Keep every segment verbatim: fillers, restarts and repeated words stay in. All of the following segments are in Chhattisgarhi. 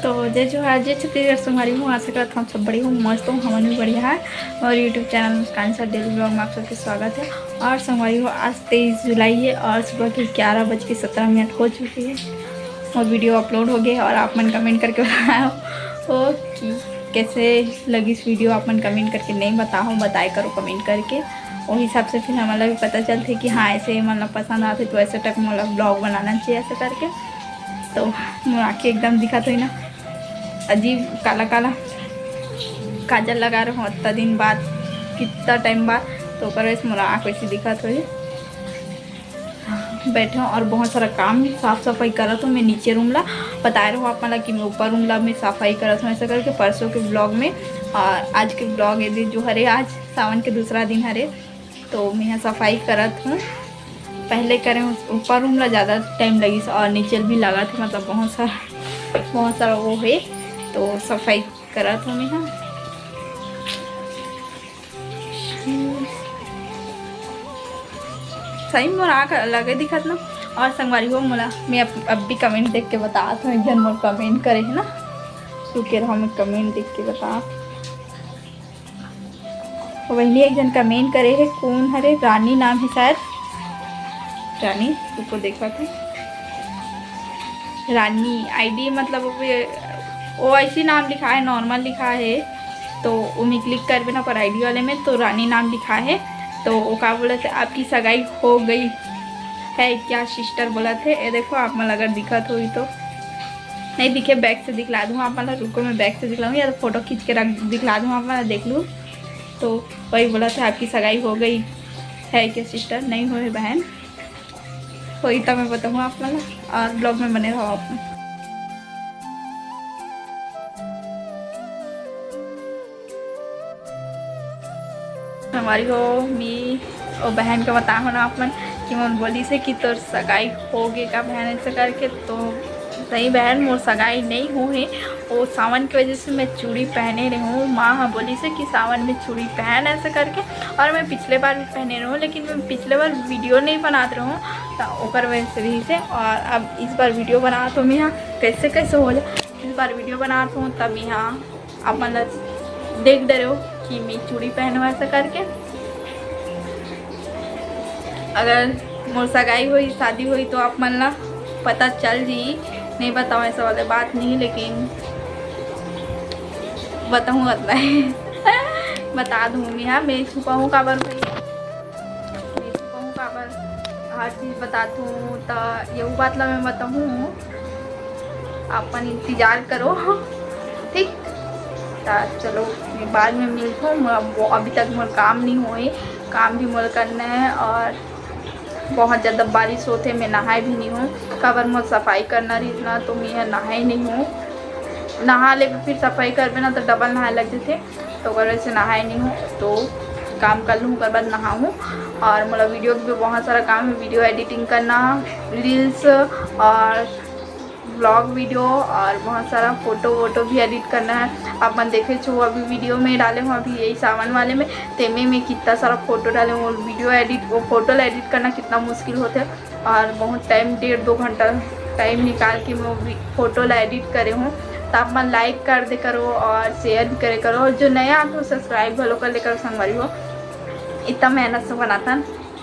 तो जय जोहार, जय छत्तीसगढ़ संगवारी हो। आशा करत हूँ आप सब बढ़िया हो, मस्त हो, हमन भी बढ़िया है। और YouTube चैनल मुस्कान साथ डेली ब्लॉग में आप सबके स्वागत है। और संगवारी हो, आज तेईस जुलाई है और सुबह के ग्यारह बज के सत्रह मिनट हो चुकी है और वीडियो अपलोड हो गए। और आप मन कमेंट करके बताओ हो कि कैसे लगी इस वीडियो, आप मन कमेंट करके नहीं बताओ, बताए करो कमेंट करके। वो हिसाब से फिर हमला भी पता चलथे कि हाँ, ऐसे मन ला पसंद आथे तो ऐसे टाइप मोला ब्लॉग बनाना चाहिए ऐसे करके। तो मोर आँखें एकदम दिखत होही ना, अजीब काला काला काजल लगा रहे हो इतना दिन बाद, कितना टाइम बाद, तो ओकर वजह से मोर आँख वैसे दिखत होही। बैठे हूँ और बहुत सारा काम, साफ सफाई करत हूँ मैं नीचे रूम ला। बताए रहो आप मन ला कि मैं ऊपर रूम ला मैं सफाई करत हूँ ऐसा करके परसों के ब्लॉग में। और आज के ब्लॉग ये जो हरे, आज सावन के दूसरा दिन हरे, तो मैं यहाँ सफाई करत हूँ। पहले करे हूँ ऊपर रूम ला ज़्यादा टाइम लगिस और नीचे भी लगा थे, मतलब बहुत सारा, बहुत सारा वो है, तो सफाई करत हूँ मैं यहाँ। सही मोर आँख लगे दिखत ना। और संगवारी हो, मोला मैं अब, अब भी कमेंट देख के बतात हूँ, एक जन मोर कमेंट करे है ना, रुके रहो, मैं कमेंट देख के बतात। वही एक जन कमेंट करे है, कौन हरे, रानी नाम है शायद, रानी, तुमको देखा था, रानी आईडी, मतलब वो, वो ऐसी नाम लिखा है, नॉर्मल लिखा है, तो ओमे क्लिक करबे ना पर आईडी वाले में, तो रानी नाम लिखा है। तो वो का बोलत है, आपकी सगाई हो गई है क्या सिस्टर, बोलत है। ये देखो, आप मन अगर दिखत होई तो, नहीं दिखे, बैक से दिखला दूँ आप मन ला, रुको, मैं बैक से दिखलाऊँ या तो फोटो खींच के रख दिखला दूँ आप मन ला, देख लू। तो वही बोलत है, आपकी सगाई हो गई है क्या सिस्टर? नहीं होए बहन, होई तब मैं बताऊँ आप मन ला, और ब्लॉग में बने रहो आप मन। संगवारी हो, मी ओ बहन के बता हो ना आप मन कि मन बोली से कि तोर सगाई हो गे का बहन, ऐसे करके। तो सही बहन, मोर सगाई नहीं हो है, वो सावन की वजह से मैं चूड़ी पहने रहे हूँ। माँ हा बोली से कि सावन में चूड़ी पहन, ऐसे करके, और मैं पिछले बार भी पहने रहे हूँ, लेकिन मैं पिछले बार वीडियो नहीं बनात रहे हूँ, तो ओकर वजह से रही से। और अब इस बार वीडियो बनात हूँ मैं यहाँ, कैसे कैसे हो जाए, इस बार वीडियो बनात हूँ, तब यहाँ आप मन ला देख डरे हो कि मैं चूड़ी पहनो ऐसा करके। अगर मोर सगाई होई, शादी होई, तो आप मन ला पता चल जी। नहीं बताऊँ, ऐसा वाला बात नहीं, लेकिन बताऊँ अतना है। बता दूँ मैं, हाँ, मैं छुपाऊँ काबर भाई, मैं छुपाऊँ काबर, हर चीज़ बतात हूँ। तो ये बात ला मैं बताऊँ, अपन इंतजार करो, ठीक? तो चलो, मैं बाद में मिलत हूँ। मोर वो अभी तक मोर काम नहीं होए, काम भी मोर करना है। और बहुत ज़्यादा बारिश होते, मैं नहाए भी नहीं हूँ, काबर मोर सफाई करना रही इतना, तो मैं नहाए नहीं हूँ। नहा ले फिर सफाई करबे ना, तो डबल नहाए लग जाते, तो ओकर वजह से नहाए नहीं हूँ, तो काम कर लूँ, ओकर बाद नहाऊँ। और मोला वीडियो के भी बहुत सारा काम है, वीडियो एडिटिंग करना, रील्स और ब्लॉग वीडियो और बहुत सारा फोटो वोटो भी एडिट करना है। आप मन देखे छो, अभी वीडियो में डाले हूँ, अभी यही सावन वाले में, तेमे में कितना सारा फोटो डाले हूँ। वीडियो एडिट, वो फोटो ला एडिट करना कितना मुश्किल होते है, और बहुत टाइम, डेढ़ दो घंटा टाइम निकाल के मैं वो वी-, फोटो ला एडिट करे हूँ। तो आप मन लाइक कर दे करो और शेयर भी करे करो, और जो नया आते हो सब्सक्राइब घलो कर ले करो संगवारी हो। इतना मेहनत से बनाता है,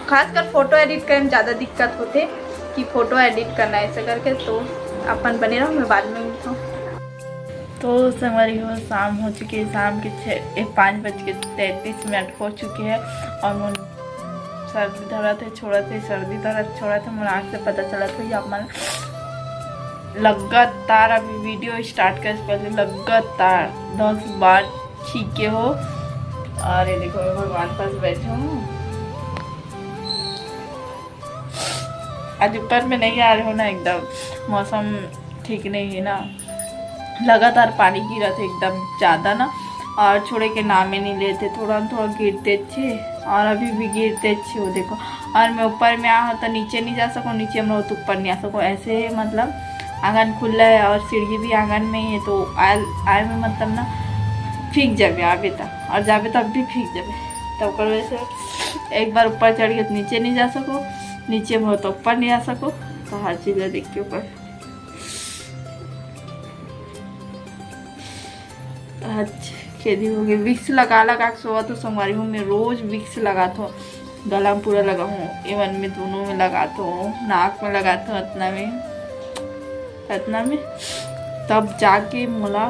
खासकर फोटो एडिट करे में ज़्यादा दिक्कत होते कि फोटो एडिट करना ऐसे करके। तो अपन बने रहो, मैं बाद में मिलता हूँ। तो संगवारी हो, शाम हो चुकी है, शाम के छः, ए, पाँच बज के तैंतीस मिनट हो चुके हैं और मोर सर्दी धरत है, छोड़त है, सर्दी धरत, छोड़त है, मोर आँख से पता चलत है। आप मन लगातार अभी वीडियो स्टार्ट करे से पहले लगातार दस बार छींके हो। और ये देखो, मैं भगवान पास बैठे हूँ। आज ऊपर में नहीं आ रहे हो ना, एकदम मौसम ठीक नहीं है ना, लगातार पानी गिरत है एकदम ज़्यादा ना, और छोड़े के नाम ही नहीं लेते, थोड़ा न थोड़ा गिरते थे और अभी भी गिरते थे, वो देखो। और मैं ऊपर में आ हूँ तो नीचे नहीं जा सकूँ, नीचे में रहो तो ऊपर नहीं आ सकूँ, ऐसे है। मतलब आंगन खुला है और सीढ़ी भी आंगन में ही है, तो आए, आए में मतलब ना फींक जाबे आबे तक, और जाबे तब भी फींक जाबे। तो ओकर वजह से एक बार ऊपर चढ़ गए तो नीचे नहीं जा सको, नीचे में हो तो ऊपर नहीं आ सको। तो हर चीज़ है देख के ऊपर। आज के दिन हो गए, विक्स लगा लगा के सोवत हों संगवारी हो। मैं रोज विक्स लगात हों, गला में पूरा लगाहूँ, एवन में दोनों में लगात हों, नाक में लगात हों, अतना में, अतना में, तब जाके मोला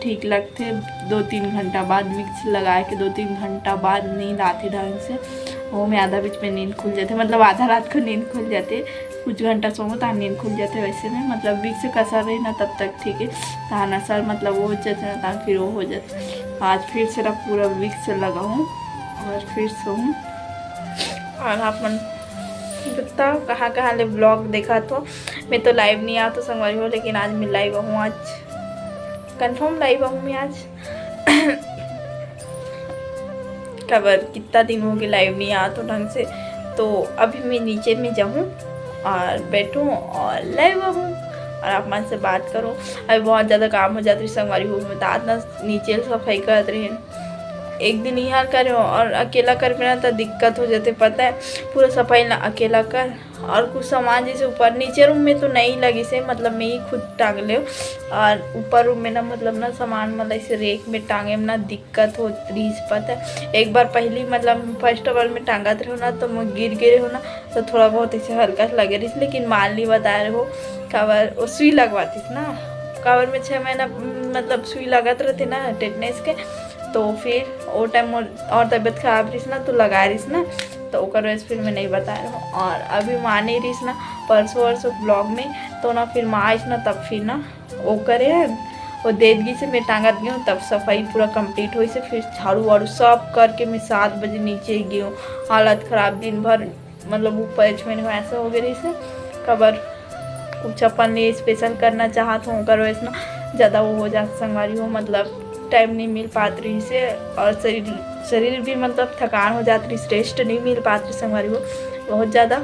ठीक लगथे। दो तीन घंटा बाद विक्स लगाए के दो तीन घंटा बाद नींद आथे ढंग से, वो में आधा बीच में नींद खुल जाथे, मतलब आधा रात को नींद खुल जाथे। कुछ घंटा सोवों, तहाँ नींद खुल जाथे। वैसे में मतलब विक्स का असर रही ना, तब तक ठीक है, तहाँ असर मतलब वो हो जाथे ना, तहाँ फिर वो हो जाथे। आज फिर से ना पूरा विक्स लगाहूँ और फिर सोहूँ। और आप मन बताओ कहाँ कहाँ ले vlog देखत हों। मैं तो live नहीं आत हों संगवारी हो, लेकिन आज मैं live आहूँ, आज confirm live आहूँ मैं आज। काबर कितना दिन हो गए live नहीं आत हों ढंग से, तो अभी मैं नीचे में जाहूँ और बैठूँ और live आहूँ और आप मन से बात करूँ। अभी बहुत ज़्यादा काम हो जात रही संगवारी हो, मैं बतात ना, नीचे सफाई करत रहे, एक दिन इहाँ करे हों और अकेला करबे ना तो दिक्कत हो जाथे, पता है, पूरा सफाई ला अकेला कर। और कुछ सामान जैसे ऊपर, नीचे रूम में तो नहीं लगिस हे, मतलब मैं ही खुद टांग लेव। और ऊपर रूम में ना, मतलब ना, सामान मतलब ऐसे रेक में टांगे में ना दिक्कत होत रहिस, पता है। एक बार पहली मतलब फर्स्ट बार में टांगत रहे हों ना, तो मैं गिर गे रहे हों ना, तो थोड़ा बहुत ऐसे हल्का सा लगे रहिस, लेकिन माल नहीं बताए रहे हों, काबर वो सुई लगवातिस ना, काबर में छः महीना मतलब सुई लगत रहथे ना टेटनेस के, तो फिर वो टाइम मोर और तबीयत खराब रहिस ना, तो लगाए रहिस ना, तो ओकर वजह से फिर मैं नहीं बताए रहे हों। और अभी माने रहिस ना परसों वरसों vlog में, तो ना फिर माँ आइस ना, तब फिर ना वो करे है, वो दे दी से मैं टांगत गई हूँ, तब सफाई पूरा complete होइस हे। फिर झाड़ू वाड़ू सब करके मैं सात बजे नीचे गई हूँ, हालत खराब, दिन भर मतलब ऊपर में ऐसा हो गए रहिस हे, काबर कुछ अपन लिए special करना चाहत हों, ओकर वजह से ना ज़्यादा वो हो जात संगवारी हो, मतलब time नहीं मिल पात रहिस हे और शरीर, शरीर भी मतलब थकान हो जात रहिस, rest नहीं मिल पात रहिस संगवारी हो बहुत ज़्यादा।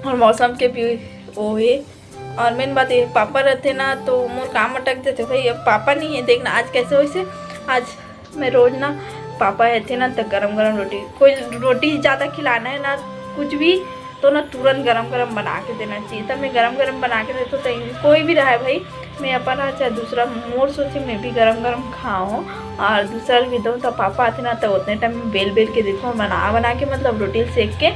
और मौसम के भी वो हे। और main बात ये, पापा रहते ना तो मोर काम अटक जाते भाई। अब पापा नहीं है, देखना आज कैसे होइस हे। आज मैं रोज ना पापा रहते ना तो गरम गरम रोटी, कोई रोटी ज़्यादा खिलाना है ना कुछ भी, तो ना तुरंत गरम गरम बना के देना चाहिए। तब मैं गरम गरम बना के देती हूँ, तो कोई भी रहे भाई, मैं अपन रहा चाहे दूसरा, मोर सोचे मैं भी गरम गरम खाऊँ और दूसरा भी दूँ। तो पापा आते ना तो उतने टाइम में बेल बेल के देती हूँ, बना बना के मतलब रोटी सेक के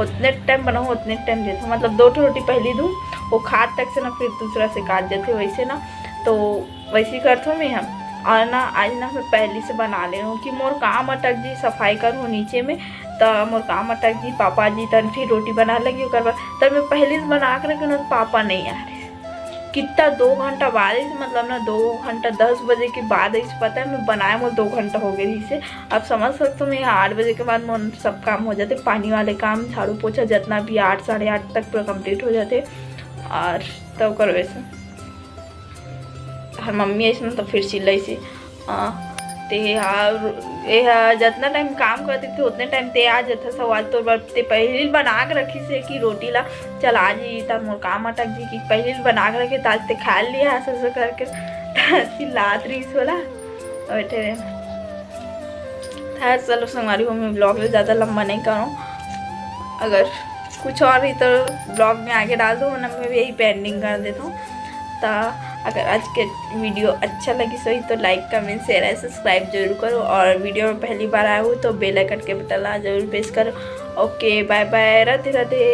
उतने टाइम बनाऊँ, उतने टाइम देती हूँ। मतलब दो ठो रोटी पहली दूँ, वो खात तक से ना फिर दूसरा से काट जाते वैसे ना, तो वैसे ही करथों मैं हम। और ना आज ना मैं पहली से बना ले रहूँ कि मोर काम अटक जी, सफाई करहूँ नीचे में, त मोर काम अटक जी, पापा जी तन फिर रोटी बना लगी ओकर बाद। तब मैं पहली से बना के रखी ना, पापा नहीं आ रहे। कितना दो घंटा बाद आइस, मतलब ना दो घंटा दस बजे के बाद आइस, पता है मैं बनाए मोर दो घंटा हो गए इसे। अब समझ सकते हो मैं यहाँ आठ बजे के बाद मोर सब काम हो जाते, पानी वाले काम, झाड़ू पोछा जितना भी आठ साढ़े आठ तक पूरा complete हो जाते। और तब करवे से हर मम्मी ऐसे तो फिर चिल्लाई से, "हाँ, ते हा, ये हा, जितना टाइम काम करती थी उतने टाइम ते आ जाता था, आज तो बर-, ते पहले ही बना के रखी से कि रोटी ला चल आज ही त मोर काम अटक जी कि पहले ही बना के रखे, त आज ते खा लिया है," ऐसे करके चिल्लात रही होला बैठे रहे। खैर चलो संगवारी हो, मैं vlog ला ज़्यादा लंबा नहीं करूँ, अगर कुछ और रही तो vlog में आगे डाल दूँ, वरना मैं यही पे ending कर देता हूँ। तो अगर आज के video अच्छा लगी सही तो like, comment, share और subscribe जरूर करो, और video में पहली बार आए हो तो bell icon के button ला जरूर press करो। OK, bye bye, Radhe Radhe.